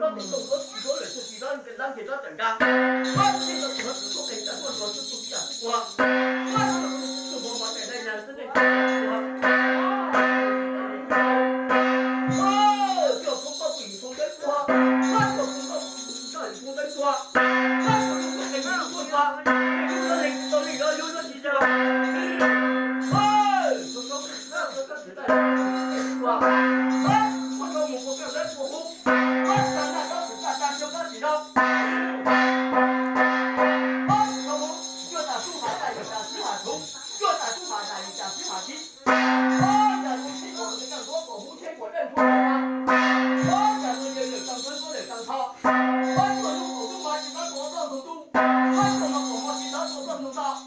rau nrob tes tooj nrob tsis nrob lawm txuj ci nrob nkees ntab nkees nrob tawm nra. Pab tej no tsis nrov tsis tuaj qees tas tuaj nrog txuj txuj tib yam tib tua. Pab txuj mov mov daim dai nas xwb nej cov phoob koj pum yus phoob dawb tuag, pab cov phoob koj pum yus nrog yus phoob dawb tuag, pab cov phoob koj qees yus tuaj tuag, nej lub no leej tsis tau leej lub no tsis tau. Pab cov phoob koj pum yus tuaj tuag, pab cov phoob koj mus ua kaj dawb ua hub, pab cov naj dob tsis tag tag xyoo dob tsis dob. Pab cov phoob koj tas sub hav tas yus Kaum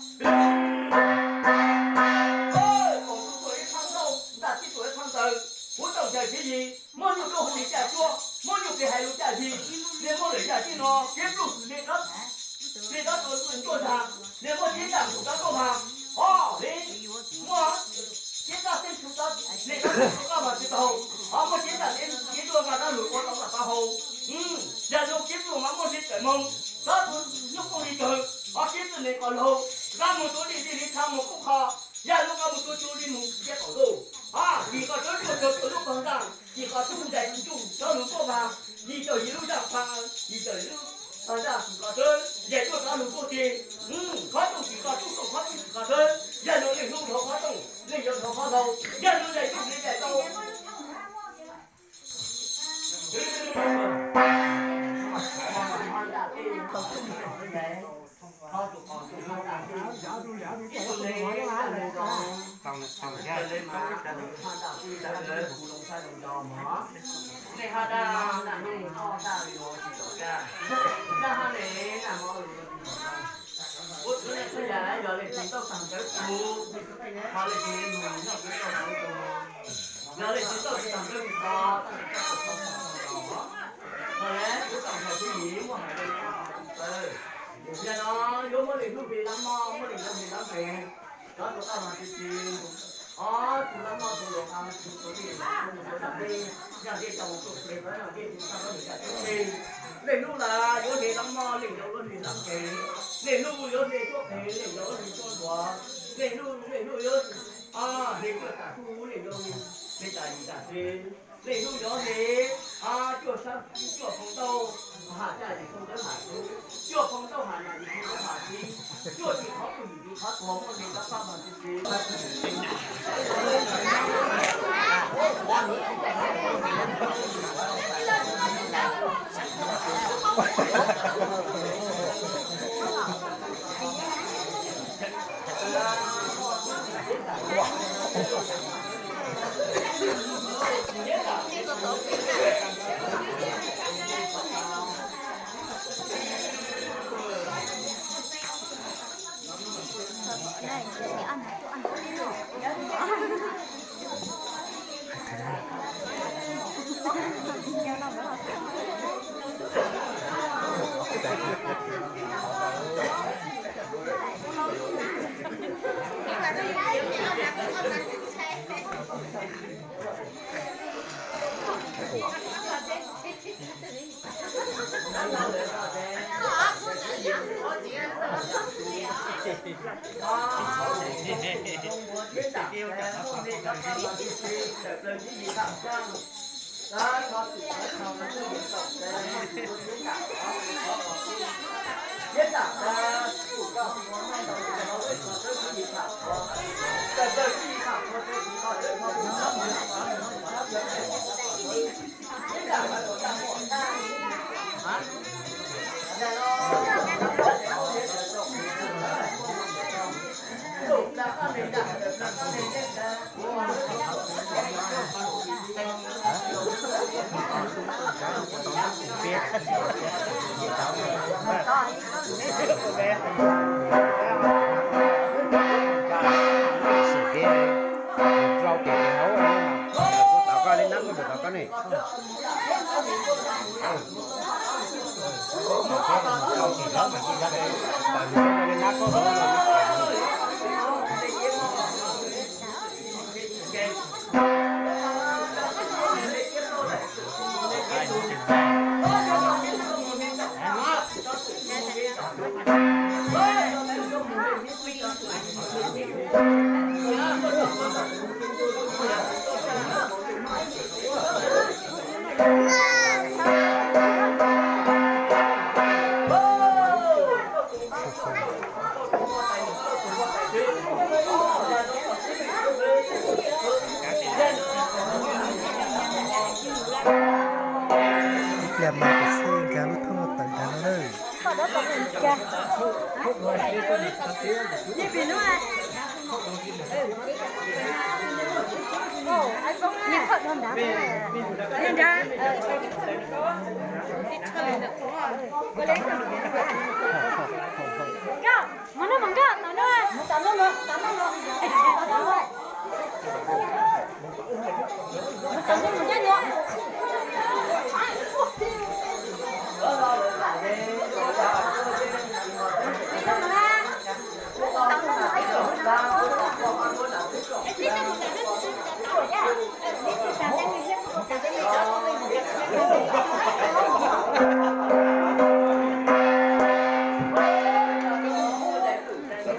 tsib tuam ib phab ntaub, ntaj tsib tuam ib phab ntawv, huab tooj xyaw tib yig, mob nyuj rau hauv lis caj cuab, mob nyuj pes hais lus caj yig, nej muab lwm yam tib no, kev pluj xwm nej dab, nej dab tuaj tuaj ntag, nej muab cev ntaj ntxhum dab tuaj mas, o, nej muab cev ntaj xeeb tshuv dab, nej dab tuaj tuaj koj mas tsis tau, o, muab cev ntaj cev tuaj mas dab lug ua tau ntaj taub hau. Yam lug kev pluj mas muaj ntsej tawm moog, dab tuaj nyuj pooj li kawg, o, kev txwj neeg kom laug, nqa mus tuav li li li tshaav moog kub qho, yam lug nqa mus tuav tsuj li moog ciaj qaum ntuj. O, yim qhov tsuj tuaj tuav tuaj lub pawg ntaj, yim qhov tsuj ntais tsuj tsuj cov lug tuaj mas, yim caum yim lub zaj pha, yim caum yim lub pawg ntaj tsis qhov txawb, yam tuaj cov lug tuaj tig, qhov tsuj tsis qhov tsuj tuaj qhov tsuj tsis qhov txawb, yam lug leej hlub dhau qhov tooj, leej yau dhau qhov hlau, yam lug leej tsuj leej yam tau. Nej ha dag naj nub noj dag li no tsis txaus kag, naj ha ne naj hmo ua txhua yam yog leej twg tau tag ntawd kuv, ho leej twg noj kuv tau kuv tus, yog leej twg tau tsis tag ntawd kuv tso, tag ntawd kuv tso, ho lawm kuv tau ntawd kuv yim muaj hais li no tawv. Yog no yuav muab leej hlub li lab moj, muab leej yau li lab nqees, cov tus qaj mas tsis tsis, o, tus lab moj tus luas qaj tus tus li tus tus tus li, yog li tau tus tus li, yog li tus tau li yog tus li. Leej hlub lawm yuav li lab moj, leej yau yuav li lab nqees, leej hlub yuav li cuab qees, leej yau yuav li cuab luas, leej hlub leej hlub yuav, o, li cuaj tam kuj li yau li, li tas yim tas tsev. Leej hlub yuav li, a, cuaj sab cuaj phoo ntaub, ha caj yim phoo ntawd ha tub, cuaj phoo ntaub ha nam yim phoo ntawd ha txiv, cuaj tug qhov kuj yim tug qhov tuag muaj li rov qab mas tsis tsis. Ib pliag mas kuv xij nkag lub thoob no tawm nkag no na. Nkauj, mov noj mov nkauj no na.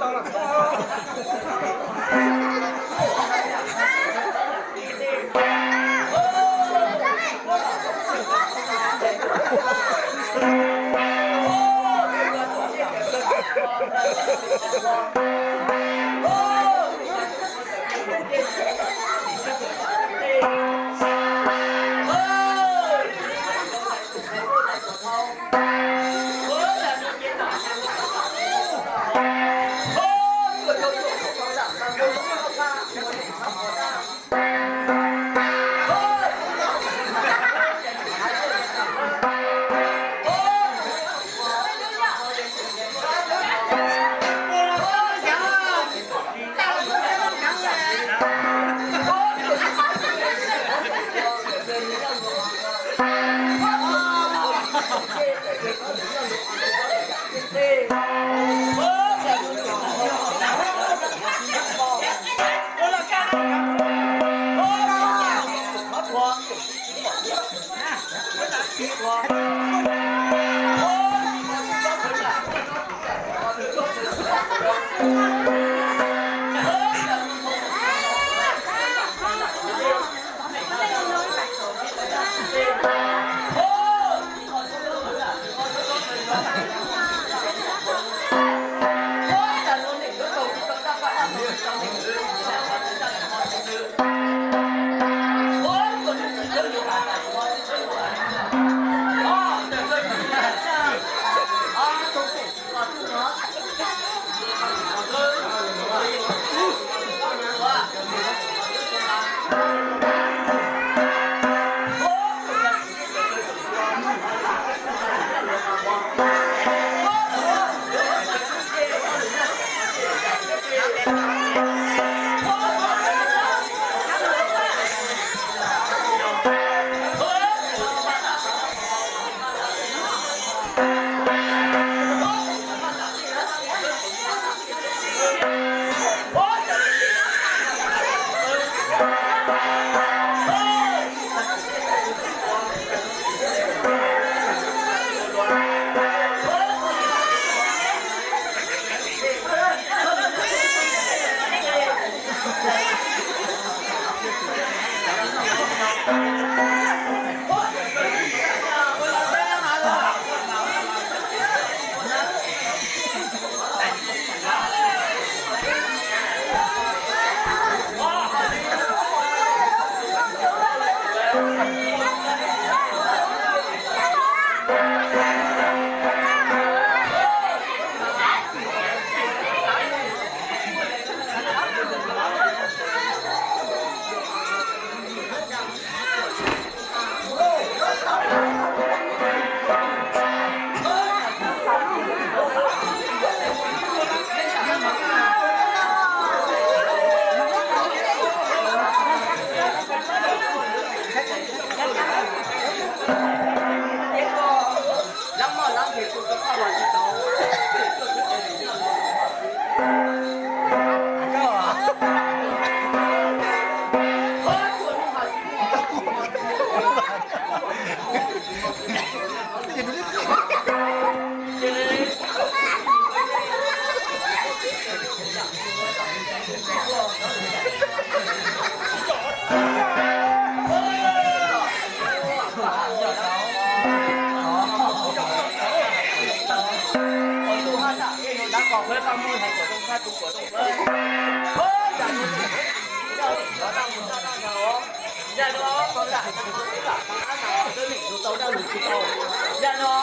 Ua cas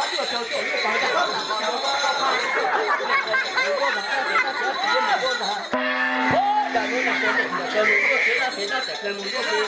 no ces tau tsis tau tau tau tau lwm li. Ua cas no ces tau tsis tau tsis tau tsis tau lwm li.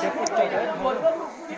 Ces kuj coj cov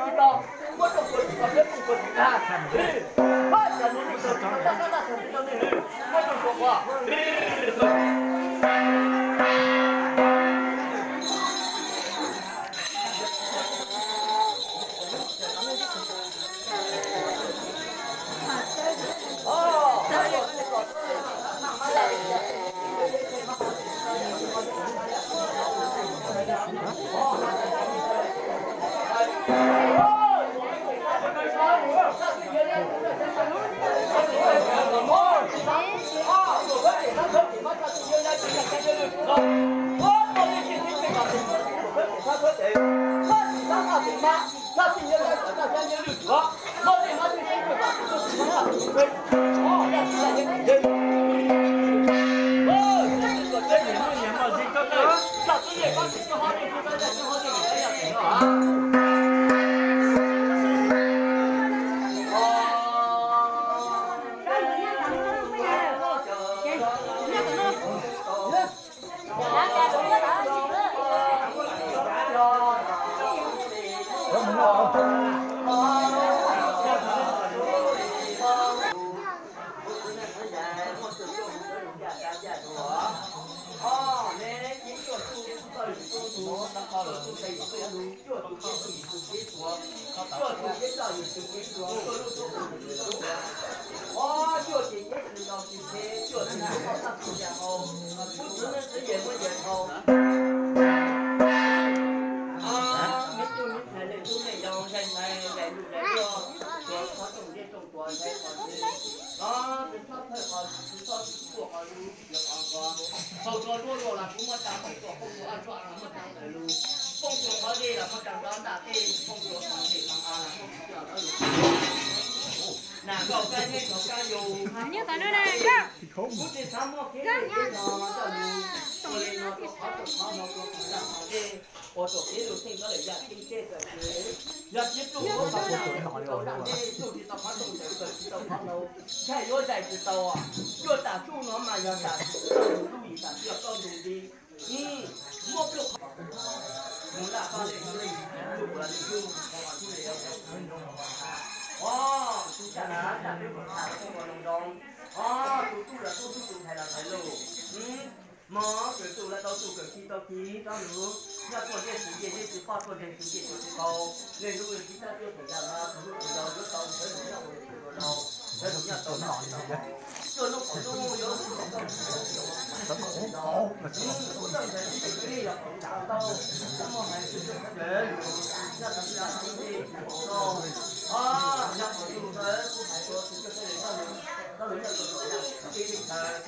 tsis tau, muab rooj kuas tsis tau, muab rooj kuas tsis tau, muab rooj kuas tsis tau, muab rooj kuas. Hauv tsuas duab luaj los kuv muab tsa poob tsuas poob tsuas aj tsuaj av los muab tsa ntawm lug, poob tsuas qhov dej los muab tsa nrov ntaj teb, poob tsuas qhov dej qhov av los muab tsa nrov lug. Nas nkauj kab neb thaum kab yus, kuv tsis xav muaj kev hlub kev no coj lug ua li no rau qhov rau qhov hlau rau qhov zaj qhov dej, ua rau kev lug xyeej koj lawm yaj ceeb teb tawm kev. Yog tsis tsuj huv qhov zaj tawm tsis tau zaj deb, tsuj tsis tau qhov rooj tawm tsis tau qhov hlau, ntshe yuav zais tsis tau. Cuaj tam tsuj no mas yog tam sim tsis tau lub yim tam sim yog tau lub nti. Muab pluj qhov mus laj paj lej lej pluj lej pluj qhov tsuj lej yog qhov tsuj lej yog qhov tsuj lej. Os, tus caj nas caj peb puas tham txog ua loo zoo. Os, tus tub los tub tub, tus ntxhais los ntxhais lug. Mog, kws tub los tau tub, kws khi tau khi, tsob lug. Nyob tuaj ntiaj txiv ntiaj teb tsis pom, tuaj ntiaj txiv ntiaj teb tsis pom. Neeg lub tsis tab tuaj txhum yam no, txhum lub txhum yau yuav tau ntawd lug nyob ua txhum dua loo, ntawd lug nyob tau noj tsis tau haus. Cuaj hnub qaum hnub yuav tsis tau txhum yau, txhum txawj ntawd tsis tau li yog qaum ntau ntau, txhob muaj hais tsis tau ntawd lug nyob tau ib lab txhum ntiaj teb tsis pom tau. Os, nyob qaum hnub ntawd kuv hais rua tsis tau li noj lug, noj lug nyob tau txhum yam tsis li ntawd.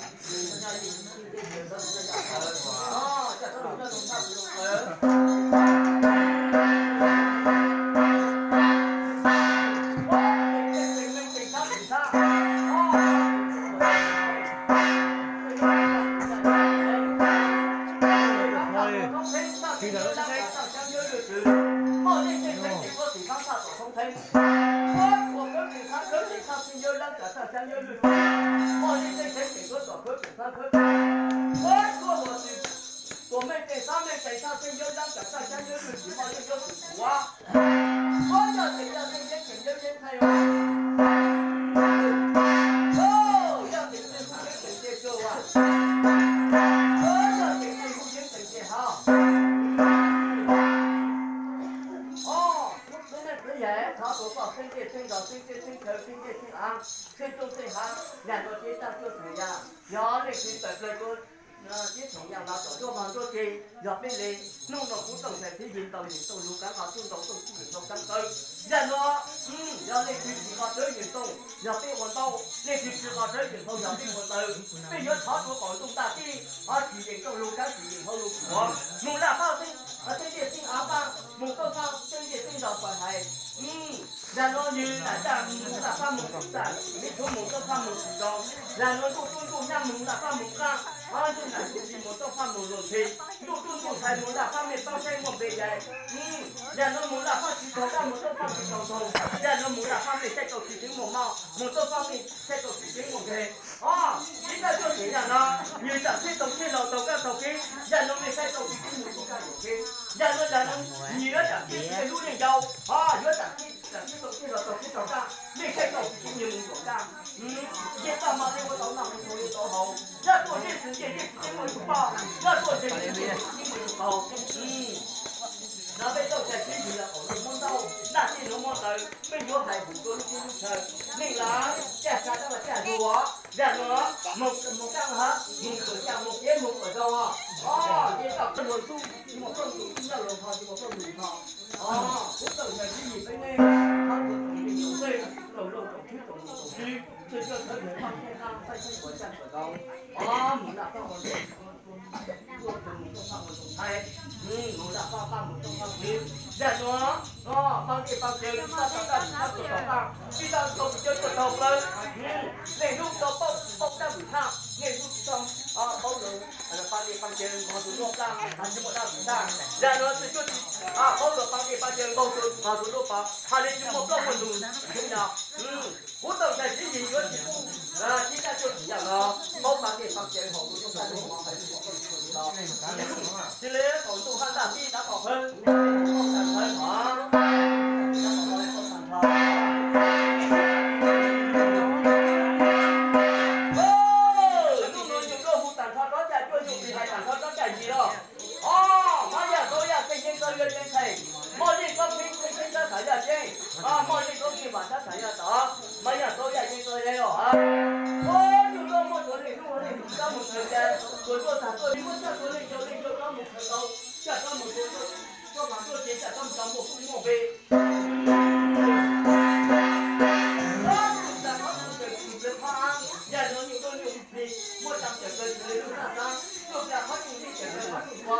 Moj li tej teev teem tuaj txhab khawb tseem txhab khawb tseem txhab khawb tseem, moj li tej teev teem tuaj txhab khawb tseem txhab khawb tseem, tuaj moj txhab, tuaj mej teev txhab mej teev txhab xeeb yawb dlaab tsaam txhaj xyab yawb lwj tsis moj yeej yuav txhum kuav, tuaj yog teev yog xeeb yeeb tseem yawb yeeb thaij os, yog teev xeeb hu yeeb teev ce tsuag, tuaj yog teev xeeb hu yeeb teev ce hab. Os, lub neej txwv yam thov tus koj xeeb ncej xeeb nrog xeeb teb xeeb chaw xeeb ncej xeeb av xeeb rooj xeeb hav nag nua teb tag cuaj txhum yam, yog leej twg tawm plaws rua teb txhum yam los kom nruab vog nruab tse, yog peb le. Hnub no kuv Tooj Xais Txhiv Yig ntaus Yeem Tooj lug kaav qhov txuj ntau Tooj Txhiv Yeem Tooj kaav kawg. Zaj nuav, yog leej twg tsis qhov rawv Yeem Tooj yog peb ua ntau, leej twg tsis qhov rawv Yeem Tooj yog peb ua ntawd. Peb yuav thov rua qaum ntuj ntaj teb, qhov tsis Yeem Tooj lug kaav tsis Yeem Tooj lug kuav, moog laj paj xeeb, xeeb ncej xeeb av paj, moog tauj paj xeeb ncej xeeb Tau pais hais, yam no nws lam caj mus laj paj mus tam, me tub mus toj paj mus tsis tau. Yam no ntuj tub ntuj nyab mus laj paj mus qaj, ntuj nam tub tsis mus toj paj mus luag nthe, ntuj tub ntuj ntxhais mus laj paj mej pab saib muaj npe yais. Yam no mus laj paj tsis tau dab mus toj paj tsis tau ntau, yam no mus laj paj mej saib tau tsis tseeb muaj mob, mus toj paj mej saib tau tsis tseeb muaj npe. Os, ib txoj coj tseem yam no, nws tam txhij tau txhij los tau kaj tau kev, yam no mej saib tau tsis tseeb mus tau kaj tau kev, yam no yam no, nws yuav tam txhij txhij lub neej yau, os, yuav tam txhij tam txhij tau txhij los tau kev tau kaj, mej saib tau tsis tseeb nws mus tau kaj. Nce toj mas li ua tau noj ua tau haus, zaj tuaj ncej txwv ncej ncej tsis tseeb muaj tus poj, zaj tuaj ncej txwv ncej tsis tseeb muaj tus qaug. No peb txoj cai sib ntsib yog qaum lub hmoob ntaub, ntaj tij nuav muaj ntawd, mej yuav hais hum rua lub teb lub chaw, neej lav caj sa dab laug caj lug, yam no mus kaj hab mus kawm caj mus kev mus kawm zoo os. Os, nce toj koj luag tub, tsis muaj koj tus tub nyob luag nqho, tsis muaj koj tus nqho. Os, kuv txoj cai sib ntsib peb neej, hab kuv txoj cai sib ntsib peb neej, laug laug txaus tshwb txaus mus txaus sib, txhua txhua thawv ntawd paj teb hab paj teb kuas caj kuas zoo. Os, mus laj paj ua ua tus mus txoj paj ua tus ntxhais, mus laj paj paj mus txoj paj kev, yam no, paj dej paj cawv, paj tau kaj tsis tau tau paj, tsis tau tau tsis tau tau plawv, neej hnub tau paub paub dab vwm thaj, neej hnub tsis tau paub lawm paj dej paj cawv nkaug tus luaj plab, tsis muaj dab vwm thaj, yam no txhua txhua tis paub lawm paj dej paj cawv nkaug tus luaj pov, hais li tsis muaj plaub muaj ntug, no. Kuv txoj cai sib ntsib yuav tsis pub, tib caj cuaj tsis yam no, paub paj dej paj cawv nkaug tus luaj plab, tsis li qaum ntuj hab ntaj tij dab qhov phawv, tag nrho, dab qhov phawv tag nrho. Ntuj no yus luaj hu tag nrho rov caj cuaj yus tsis hais tag nrho rov caj yim los. Os, hmab yaj txaub yaj txheej ceeb txawb yuav ceeb txheej, moj zeej txaub txheej ceeb txawb txham yaj ceeb, moj zeej txaub txheej vam txhab txham yaj tod, hmab yaj txaub yaj ceeb txawb yaj os. Os, yus luaj muaj tuav neeg hnub ua neeg tus kab mus kawm cai, tuav tuaj tag tuaj muab caj tuav neeg yau neeg yau kab mus kawm ntau, caj kab mus tuav tuaj, tuaj mas tuaj ces caj kab mus tau muaj kub muaj npe. Tus tag kab mus kawm tsis plawv qhov av, yam no nyuj tuaj nyuj plig, muaj tsaa cawm plaws tsis li lub ntaj xaab, nyuj plig qhov nyuj plig cawm plaws qhov nyuj qhua.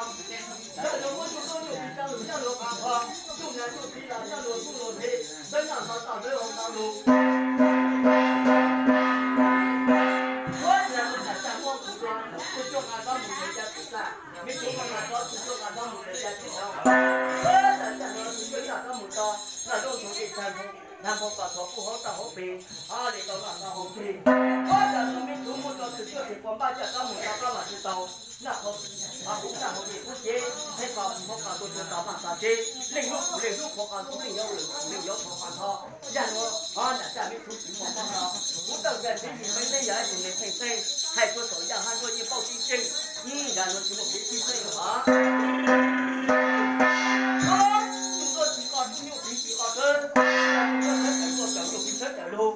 Yam no muab nyuj tuaj nyuj plig tsaa lug nyob luag qhov nqho, nyuj nas nyuj plig los nyob luag ntuj luag npe, npawb noj npawb toj npawb hau npawb lug. Ua yam no nam caj muab kuv dua, tus cuaj nqa kab mus kawm cai tsis tag, me tub nqa kab tus cuaj nqa kab mus kawm cai tsis tau. Ua yam no tus cuaj nqa kab mus tau, noj zaub ntxhuav dej tshaj nphoo, nag nphoo pas txhuav kuj hauv tauj hauv pes, hab li tau noj tau haus plig. Ua yam no me tub muab rua tus cuaj tes puas npaj caj kab mus tau kab vam tsis tau. Naj qhov, kuv naj hauv ces kub cev, neb qhov hauv qhov tuaj tuag tas maj tas tsev, leej hnub kuv leej hnub qhuav qhov ntxoo, leej yau lwm kuv leej yau qhuav qhov ntxhov. Yam no, nam caj me tub tsis muaj mob no, kuv txoj cai sib ntsib peb neej yog ib tug neeg theej txheej, hais txhua tsaum yaj hab nruab yeej paub tib tseej. Yam no tsis muaj kev tib tseej os. Nyuj tuaj tsis qo tub, nyuj plig tsis qo txawb, nyuj plig txawb tawm lug.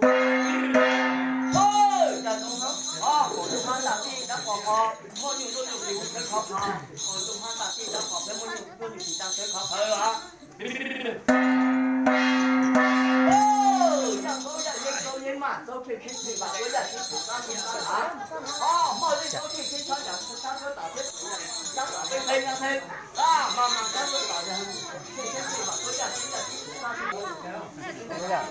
Yam no, os, kaum ntuj hab ntaj tij dab qhov qhov, muaj nyuj tuaj nyuj plig txawb khov khov, kaum ntuj hab ntaj tij dab qhov peb muaj nyuj tuaj nyuj plig tsaa txawb khov khawv os. Yaj txaub yaj yeeb txaub yeeb maj txaub tshej tsheb tshej vam txaub yaj tsheb tsheb txaub tsheb txaub hav. Os, moj zeej txaub tshej tsheb txaub yam txaub txaub tam teb txaub tam teb teb nyab teb. Mas mas txaub txaub tam yam tshej tsheb tshej vam txaub yaj tsheb yaj tsheb txaub tsheb.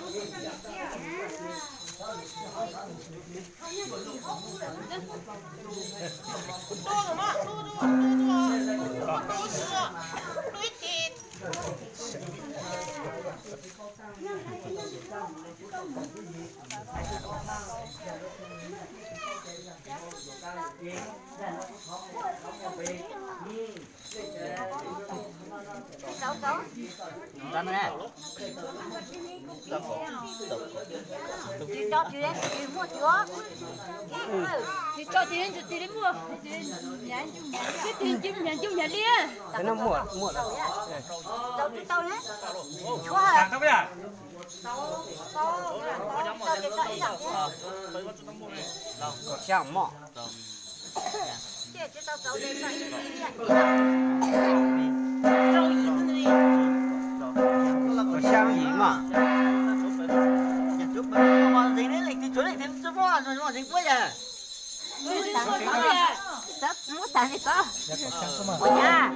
Tsis tso tsis tsis muaj tsis. Tsis tso tsis tsis li muaj. Tsis tsis nyav ncuj nyav li. Tsis tau li. Tshuav hawm. Kaum xya moj. Kaum xya yim maj. Leej twg tshuav leej twg tsi muaj zeeg puab yawg. Muab tag li ko. Ua cas?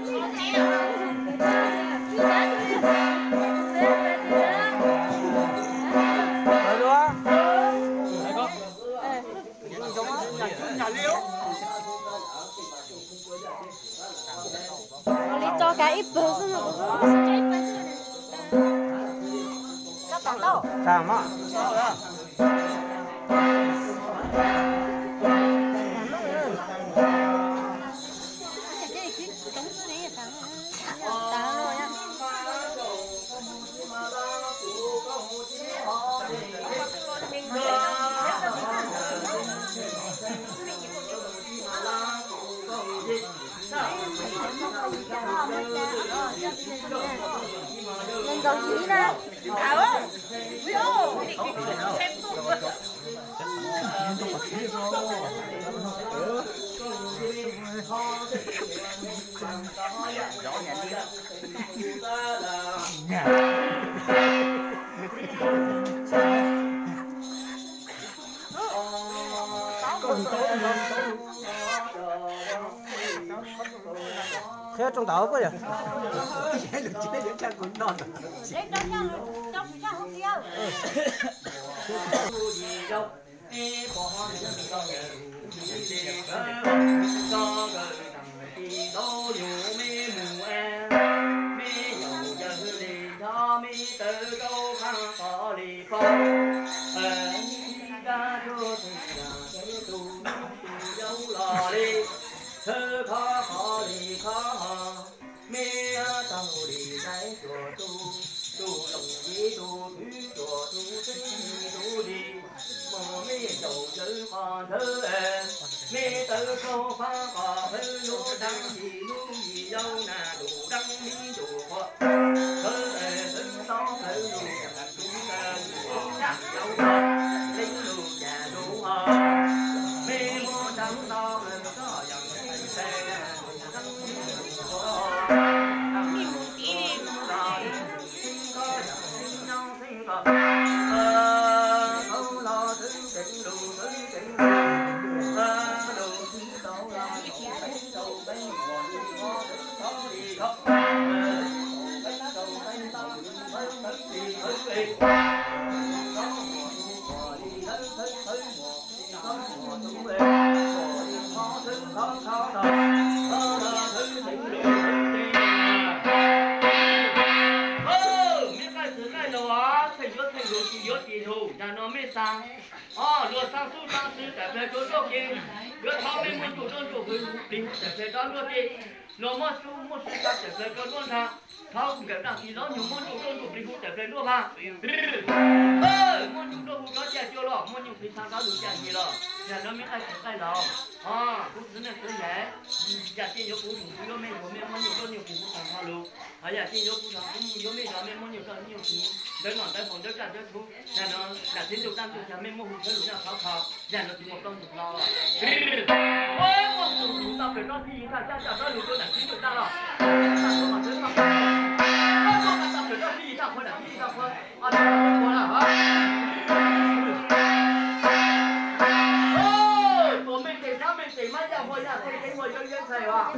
Tag mas. Nkaus yim na. Qhia rau ntawd puas yog? Thawj thawj qhov li qhov ho, mej taug li saib cuag tug, tug loos yim tug twv cuag tug txeeb tug li, mej zaum ntawd qhov ntawd, mej tawv rau fab qhov hawv lub dab tsi lub yim yau na lug dab mi lug qhuav, thawv tawv tawv tau tawv lug yam tug tawv yim yau na leej lug yam lug ho, mej muab tsav tau lawm koj yam Mej qaij txwv qaij laus, theej yuav theej lus, tsis yuav tsis lus, yam no mej xav. Os, luag xav xub xav xwm tawm plaws rau luag ke, yuav thov mej muaj ntsuj duab ntsuj plig hu tawm plaws rau luag ke. Luag muaj ntsuj muaj xwm tawm plaws rau luag ntag, thov nkawm daj tsis los nyuag muaj ntsuj duab ntsuj plig hu tawm plaws luag mas. Muaj ntsuj duab hu rov cia cua los, muaj nyuj plig txha rov lug cia nyias los, yam no mej qaij txwv qaij laus. Os, kuv txwv neej txwv yaig, yam txij yuav kuv mus kuv yuav mej mus mej muaj nyuj duab nyuj plig hu tag nrho lus. Hos yam txij yuav kuv zog kuv yuav mej zog mej muaj nyuj duab nyuj plig, ntawv nom ntawv haus ntawv tsaj ntawv tshub, yam no nam txiv ntuj dab ntuj xya mej muab hu thawb lug nyob khov kho, yam no tsis muaj plaub ntug hlo. Muaj tus tau pem rov txij yig tag xyab coj rov lug rau nam txiv ntuj dab los, tau pem rov txij yig tag qhuav nam txiv ntuj dab qhuav. Tuam mej tes xav mej tes mab yaj huas yaj txheej yeeb huas yeeb yeeb txhais as.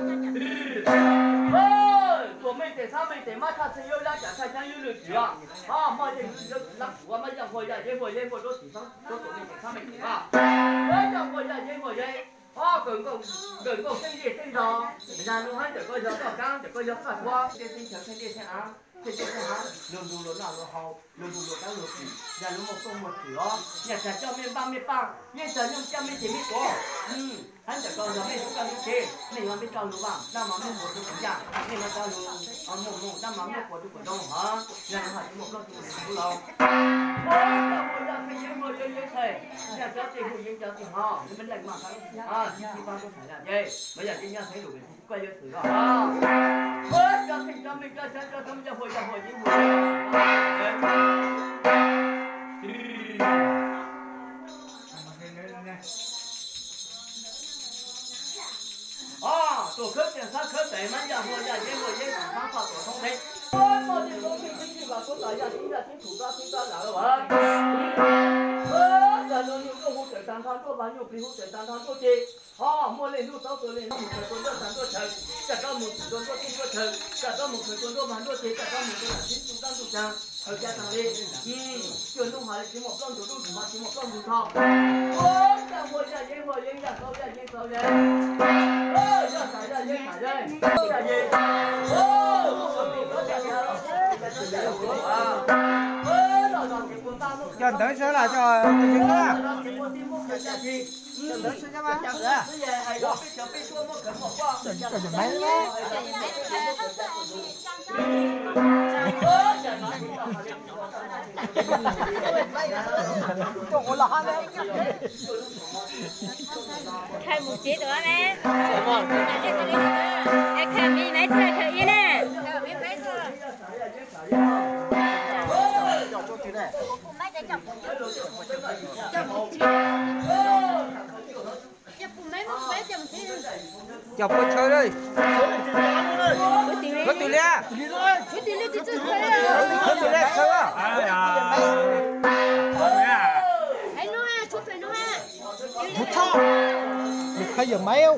Tuam mej tes xav mej tes mab thaj txheej yuav lab cas thaj xyaab yuav lwj tsim os. Maj yeej yuav lab kuv mab yaj huas yaj yeeb huas yeeb huas duab tsim xaab tuam mej tes xav mej tes mab. Mab yaj huas yaj yeeb huas yeeb. Os, kawm nkaus xeeb ntiag xeeb ntoo, zag lub hab ntawm koj yog toj kaab ntawm koj yog qaj huab, xeeb ntiag xeeb chaw, xeeb ntiag xeeb av, xeeb ntiag xeeb hav, luag ntug luag noj luag haus, luag ntug luag kaab luag tsim, zag luag muaj txuj muaj twm os. Yam tsam coj mej npaj mej paj, yeej tsam nyooj caj mej ceg mej tuav. Hab ntawm koj yog mej lub kaj lub tsev, mej yuav mej rau lug vaj, dab mas mej quas rau kuv yaj, mej yuav rau lug muaj mooj, dab mas mej quas rau kuv ntoo hov. Yog lug hais tsis muaj plaub tug kuv laus. Muab cov hu yaj txheej yeeb hu yeeb yeeb txhais, yaj cov txij hu yeeb cov txij hov, mej leej mas tsis tsis pab kuv tham yaj yeeb, mas yaj yeeb nyob xeeb lus koj yuav xwm los. Muab cov txheej cov mej cov xyaav cov txheej yaj hu yaj hu yeeb hu yeeb. Os, tuam khawb tseem xav khawb tes mab yaj huas yaj yeeb huas yeeb tsim xaab faj tuam thoob theeb. Muaj tej tub txheej tub txheej vam kuv tas yaj txheeb yaj txheeb txhum kab txheeb kab lam lawm. Yog luag nyuj duab hu tawm tag nrho nruab vag, nyuj plig hu tawm tag nrho nruab ceg. Os, muaj leej hnub txaus tua leej hnub, mus khaws tua nruab tag nruab chaw, koj txhob mus txwm tua nruab txheej nruab chaw, koj txhob mus khaws tua nruab vag nruab ceg, koj txhob mus tua nam txiv ntuj dab ntuj xya, khaws ca tag li. Cuaj hnub hais li tsis muaj plaub ntug dub, ntug hov tsis muaj plaub ntug tho. Ua yaj huas yaj yeeb huas yeeb, yaj xauv yaj yeeb xauv yeeb, yaj xam yaj yeeb xam yeeb, yaj yeeb. Los los tsis pub Cov ntawd sawv los cov ntawd sawv. Khaws mus tsev tuaj ne. Khaws me maiv txog khaws ib ne. Cov pua chaw, khawb twg li? Khawb twg li chaw? Tus thoj, nws khaws yawm maiv.